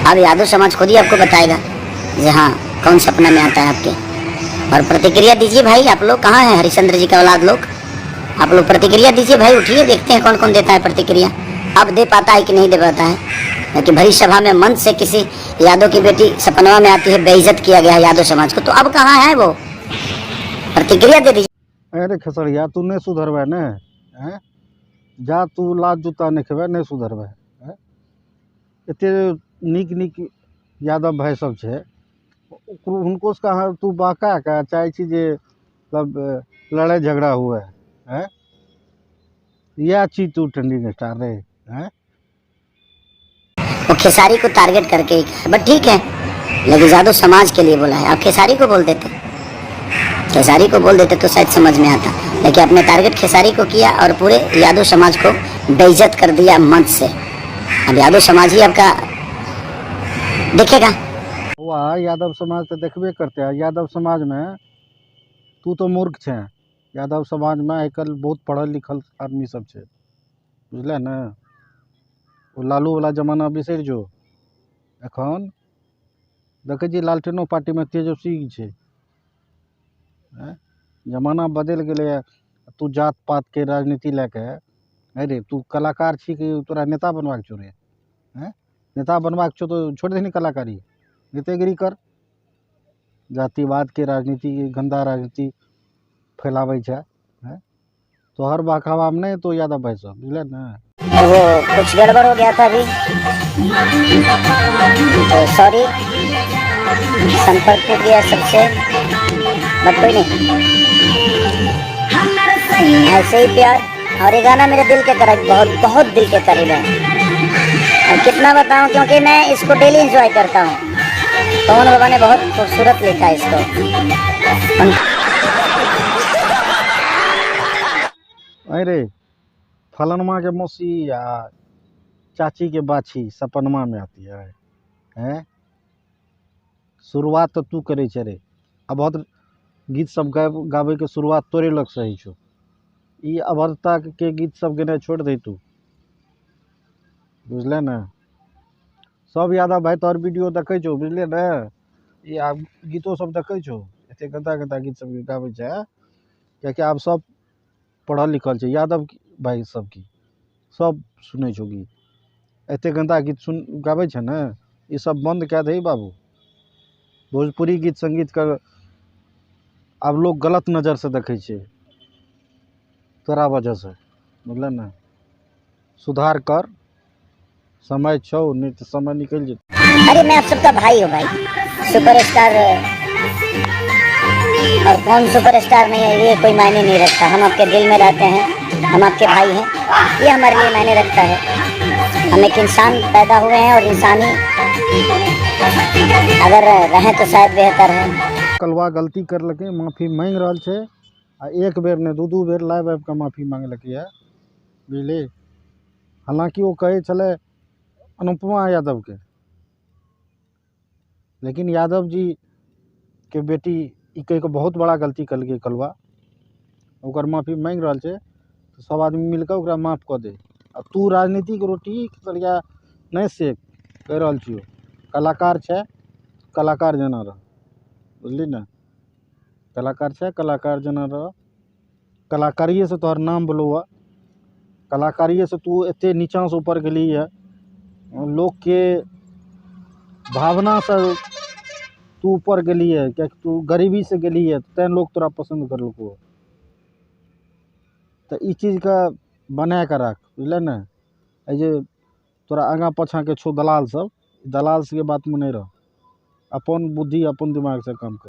अब यादव समाज खुद ही आपको बताएगा जी हाँ कौन सपना में आता है आपके। और प्रतिक्रिया दीजिए भाई, आप लोग कहाँ हैं हरिश्चंद्र जी का औलाद लोग, आप लोग प्रतिक्रिया दीजिए भाई, उठिए देखते हैं कौन कौन देता है प्रतिक्रिया। अब दे पाता है कि नहीं दे पाता है। क्योंकि भरी सभा में मंच से किसी यादव की बेटी सपनवा में आती है, बेइज्जत किया गया है यादव समाज को, तो अब कहाँ है वो? प्रतिक्रिया दे दीजिए। अरे खेसरिया तू नहीं सुधरबै ने, हैं? जा तू लात जूता नहीं खेबै, नहीं सुधरबै, हैं? एते नीक नीक यादव भाई सब छै, हुनको सबके अहाँ तू बहका के चाहै छी जे मतलब लड़ाइ झगड़ा हुए, हैं? इएह छी तू ट्रेंडिंग स्टार रे, हैं? वो खेसारी को टारगेट करके ही कहा, बट ठीक है, लेकिन यादव समाज के लिए बोला है। आप खेसारी को बोल देते, खेसारी को बोल देते तो शायद समझ में आता, लेकिन आपने टारगेट खेसारी को किया और पूरे यादव समाज को बेइज्जत कर दिया मंच से। अब यादव समाज ही आपका देखेगा। वाह, यादव समाज तो देखबे करते हैं। यादव समाज में तू तो मूर्ख छे, यादव समाज में आइ काल्हि बहुत पढ़ल लिखल आदमी सब छै, बुझले ने? ओ लालू वाला जमाना बिसरि जो। एखन देखै छियै लालटेनो पार्टीमे तेजस्वी छै, आँय? जमाना बदलि गेलैए। तू जात पातके राजनीति लए कऽ, अरे तू कलाकार छी कि तोरा नेता बनबाक छौ रे? आँय, नेता बनबाक छौ तऽ छोड़ि दही ने कलाकारी, नेतेगिरी कर। जातिवादके राजनीति, गन्दा राजनीति फैलाबै छै, आँय? तोहर बहकावामे नहि एतौ यादव भाइ सब, बुझले ने? वो कुछ गड़बड़ हो गया था अभी, तो सॉरी, संपर्क टूट गया सबसे, बट कोई नहीं, ऐसे ही प्यार। और ये गाना मेरे दिल के करीब, बहुत बहुत दिल के करीब है। और कितना बताऊं, क्योंकि मैं इसको डेली एंजॉय करता हूँ। पवन बाबा ने बहुत खूबसूरत लिखा है इसको। अरे फलनमा के मौसी आ चाची के बाछी सपनमा में आती है, हैं? शुरुआत तो तू करे छे रे। अभद्र गीत सब गाबै के शुरुआत तोरे लग से होइ छौ। ई अभद्रता के गीत सब गेनाइ छोड़ि दही तू, बुझले ने? सब यादव भाई तोहर वीडियो देखै छौ, बुझले ने? ई आब गीतो सब देखै छौ, एते गन्दा गन्दा गीत सब गाबै छै, कियाकि आब सब पढ़ल लिखल छै यादव भाई सब की, सब सुनै छौ गीत। एते गन्दा गीत सुन गाबै छै ने, ई सब बन्द कए दही बाबू। भोजपुरी गीत संगीत के आब लोग गलत नजर से देखै छै तोरा वजह से, बुझले ने? सुधार कर, समय छौ, नहीं तो समय निकल जेतौ। अरे मैं आप सबका भाई हूँ भाई, सुपरस्टार और कौन सुपरस्टार नहीं है ये कोई मायने नहीं रखता। हम आपके दिल में रहते हैं, हम आपके भाई हैं, ये हमारे लिए मायने रखता है। हम एक इंसान पैदा हुए हैं और इंसानी अगर रहें तो शायद बेहतर है। कलवा गलती करलकै, माफी मांगि रहल छै, आ एक बेर नहि दू दू बेर लाइव आबि कऽ माफी मांगलकै ये, बुझली? हालाँकि ओ कहै छलै अनुपमा यादवके, लेकिन यादव जी के बेटी ई कहि कऽ बहुत बड़ा गलती केलकै कलवा। ओकर माफी मांगि रहल छै, सब आदमी मिल कऽ ओकरा माफ कऽ दे। आ तू राजनीतिक रोटी सरिया नहि सेक, कहि रहल छियौ, कलाकार छै, कलाकार जेना रह, बुझली ने? कलाकार छै, कलाकार जेना रह। कलाकारिए से तोहर नाम भेलौ हँ, कलाकारिए से तू एते नीचाँ से ऊपर गेलही हँ। लोकके भावना से तू ऊपर गेलही हँ, कियाकि तू गरीबी से गेलही हँ, तैं लोक तोरा पसन्द करलकौ हँ। तऽ ई चीजके बनाए कऽ राख, बुझले ने? एहि जे तोरा आगाँ पाछाँके छौ दलाल सब, दलाल सबके बातमे नहि रह, अपन बुद्धि अपन दिमागसँ काम कर।